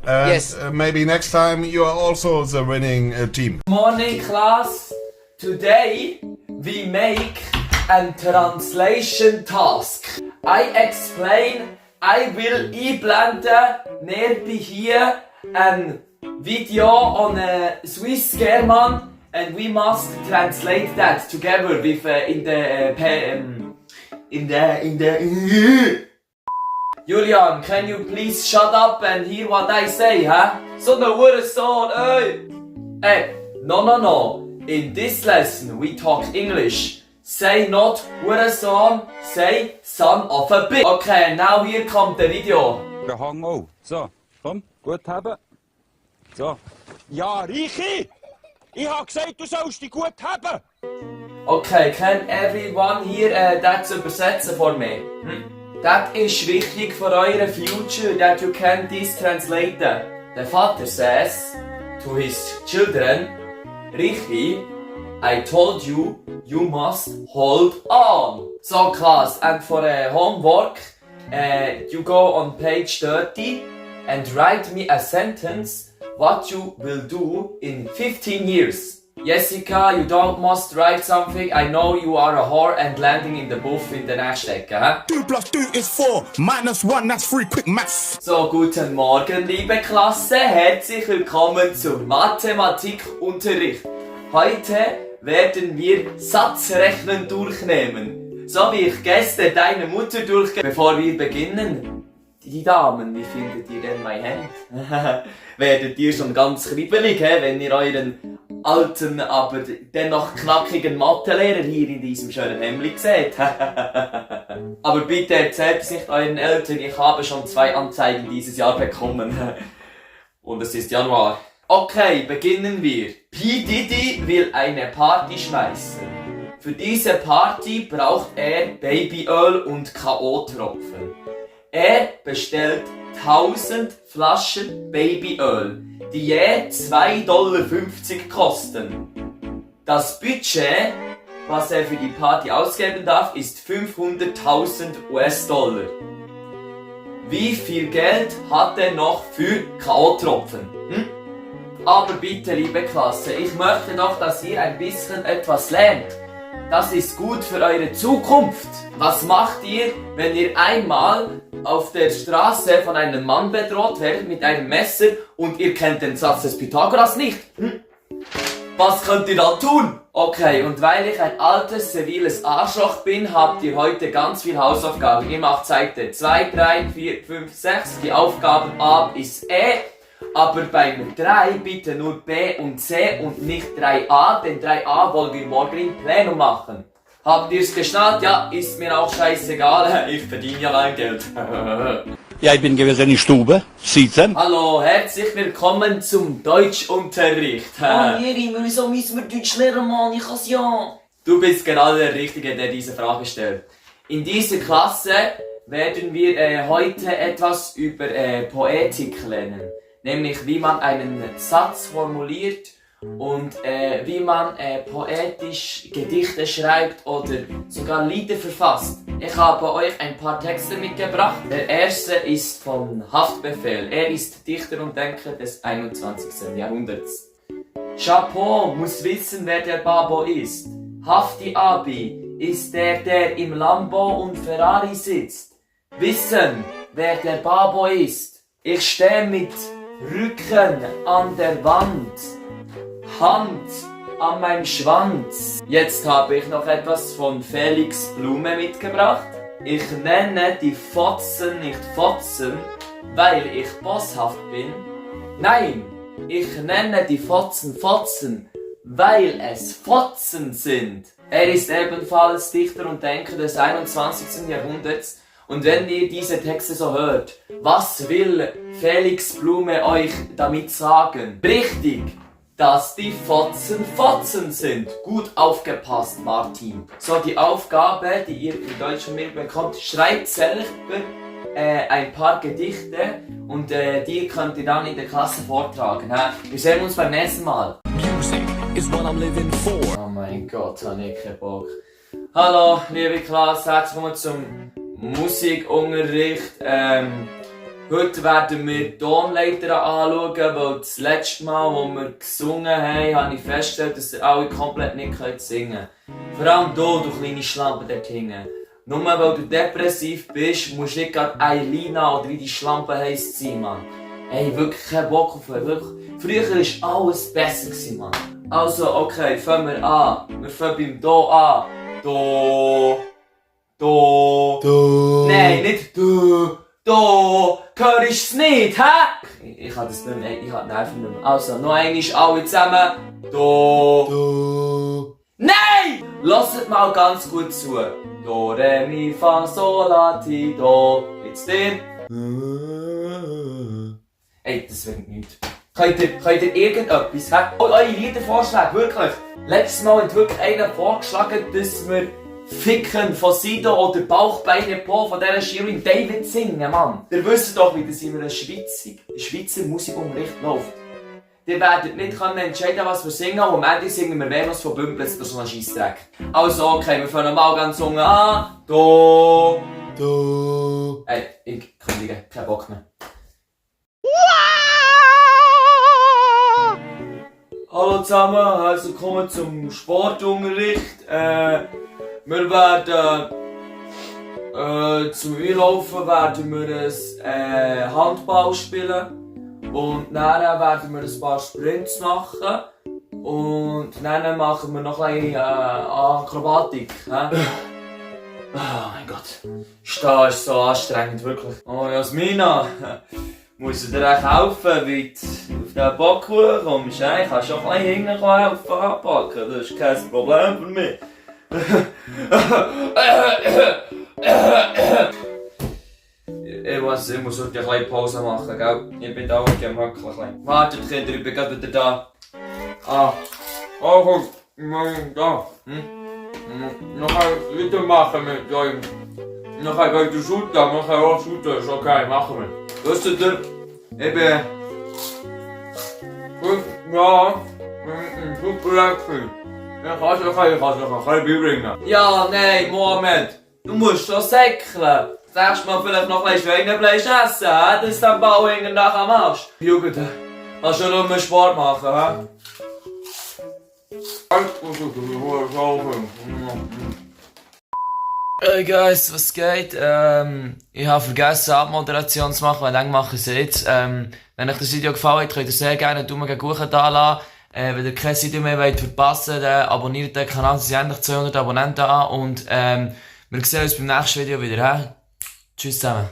And Yes. Maybe next time you are also the winning team. Morning class. Today we make a translation task. I explain. I will einblenden nearby here a video on a Swiss German, and we must translate that together with Julian, can you please shut up and hear what I say, huh? So the word son, hey! Hey, no. In this lesson we talk English. Say not son, say son of a bitch. Okay, now here kommt the video. Der Hang auch. So, komm, gut haben. So. Ja, Reichi! Ich hab gesagt, du sollst dich gut haben! Okay, can everyone here that übersetzen for me? That is wichtig for eure future, that you can this translate. The father says to his children, Richi, I told you, you must hold on. So class, and for homework, you go on page 30 and write me a sentence what you will do in 15 years. Jessica, you don't must write something. I know you are a whore and landing in the buff in the next Ecke, huh? 2 plus 2 is 4, minus 1, that's 3, quick maths. So, guten Morgen, liebe Klasse. Herzlich willkommen zum Mathematikunterricht. Heute werden wir Satzrechnen durchnehmen. So wie ich gestern deine Mutter Bevor wir beginnen, die Damen, wie findet ihr denn mein Hemd? Werdet ihr schon ganz kribbelig, wenn ihr euren alten, aber dennoch knackigen Mathelehrer hier in diesem schönen Hemd seht? Aber bitte erzählt es nicht euren Eltern, ich habe schon 2 Anzeigen dieses Jahr bekommen. Und es ist Januar. Okay, beginnen wir. P. Diddy will eine Party schmeißen. Für diese Party braucht er Babyöl und K.O.-Tropfen. Er bestellt 1000 Flaschen Babyöl, die je $2,50 kosten. Das Budget, was er für die Party ausgeben darf, ist 500.000 US-Dollar. Wie viel Geld hat er noch für K.O.-Tropfen? Aber bitte, liebe Klasse, ich möchte doch, dass ihr ein bisschen etwas lernt. Das ist gut für eure Zukunft. Was macht ihr, wenn ihr einmal auf der Straße von einem Mann bedroht werdet mit einem Messer und ihr kennt den Satz des Pythagoras nicht? Was könnt ihr dann tun? Okay, und weil ich ein altes, serviles Arschloch bin, habt ihr heute ganz viel Hausaufgaben. Ihr macht Seite 2, 3, 4, 5, 6. Die Aufgaben A bis E. Aber beim 3 bitte nur B und C und nicht 3a, denn 3a wollen wir morgen im Plenum machen. Habt ihr's geschnallt? Ja, ist mir auch scheißegal. Ich verdiene ja mein Geld. Ja, ich bin gewesen in die Stube. Sitzen. Hallo, herzlich willkommen zum Deutschunterricht. Wieso müssen wir Deutsch lernen, Mann? Ich kann's ja. Du bist genau der Richtige, der diese Frage stellt. In dieser Klasse werden wir heute etwas über Poetik lernen. Nämlich wie man einen Satz formuliert und wie man poetisch Gedichte schreibt oder sogar Lieder verfasst. Ich habe euch ein paar Texte mitgebracht. Der erste ist von Haftbefehl. Er ist Dichter und Denker des 21. Jahrhunderts. Chapeau muss wissen, wer der Babo ist. Hafti Abi ist der im Lambo und Ferrari sitzt. Wissen, wer der Babo ist. Ich stehe mit Rücken an der Wand, Hand an meinem Schwanz. Jetzt habe ich noch etwas von Felix Blume mitgebracht. Ich nenne die Fotzen nicht Fotzen, weil ich bosshaft bin. Nein, ich nenne die Fotzen Fotzen, weil es Fotzen sind. Er ist ebenfalls Dichter und Denker des 21. Jahrhunderts. Und wenn ihr diese Texte so hört, was will Felix Blume euch damit sagen? Richtig, dass die Fotzen Fotzen sind. Gut aufgepasst, Martin. So, die Aufgabe, die ihr in Deutsch von mir bekommt, schreibt selber ein paar Gedichte und die könnt ihr dann in der Klasse vortragen. Wir sehen uns beim nächsten Mal. Music is what I'm living for. Oh mein Gott, habe ich keinen Bock. Hallo, liebe Klasse, herzlich willkommen zum Musikunterricht. Heute werden wir die Tonleiter anschauen, weil das letzte Mal, als wir gesungen haben, habe ich festgestellt, dass ihr alle komplett nicht singen könnt. Vor allem du kleine Schlampe dort hinten. Nur weil du depressiv bist, musst du nicht gerade Eilina oder wie die Schlampe heisst sein, Mann. Ey, wirklich kein Bock auf euch, wirklich. Früher war alles besser gewesen, Mann. Also, okay, fangen wir an. Wir fangen beim Do an. Do. Do. Do. Nein, nicht Do. Do. Hörst du es nicht, hä? Ich kann das nicht mehr, ich kann einfach nicht mehr. Also, noch einmal alle zusammen. Do. Do. Nein! Lasst mal ganz gut zu. Do, re, mi, fa, sol, la, ti, do. Jetzt den. Ey, das wird nichts. Könnt ihr irgendetwas, hä? Oh, eure Liedervorschläge, wirklich. Letztes Mal hat wirklich einer vorgeschlagen, dass wir Ficken von Sido oder Bauchbeine Po von dieser Shirin David singen, Mann. Ihr wisst doch, wie das in einem Schweizer Musikunterricht läuft. Ihr werdet nicht entscheiden, was wir singen, und am Ende singen wir Venus von Bümplitz oder so einen Scheissdreck. Also okay, wir fangen mal ganz Sungen an. Do. Do. Ey, ich kündige, kein Bock mehr. Hallo zusammen, herzlich willkommen zum Sportunterricht. Wir werden zum Einlaufen werden wir ein Handball spielen. Und dann werden wir ein paar Sprints machen. Und dann machen wir noch ein bisschen Akrobatik. Oh mein Gott. Stehen ist so anstrengend, wirklich. Oh Jasmina, muss ich dir echt helfen, wie du auf den Bock kommst? Ich kann schon ein bisschen hinten helfen anpacken, das ist kein Problem für mich. Ich muss heute eine kleine Pause machen, gell? Ich bin da und gehe am Höckchen. Wartet, Kinder, ich bin gerade wieder da. Gut, da. Noch weitermachen mit euch. Noch weiter shooten, noch auch shooten, ist okay, machen wir. Wisst ihr, ich bin... Ja, super lecker. Ich kann es noch ein bisschen beibringen. Ja, nein, Mohammed, du musst schon säckeln. Das nächste Mal vielleicht noch ein Schweinefleisch essen, dass du den Ball hinten nachher machst. Jugend, kannst du nur Sport machen, hä? Hey guys, was geht? Ich habe vergessen Abmoderation zu machen, weil dann mache ich es jetzt. Wenn euch das Video gefallen hat, könnt ihr sehr gerne einen Daumen gegen hoch da lassen. Wenn ihr kein Video mehr verpassen wollt, dann abonniert den Kanal, es sind endlich 200 Abonnenten an. Und wir sehen uns beim nächsten Video wieder. Tschüss zusammen.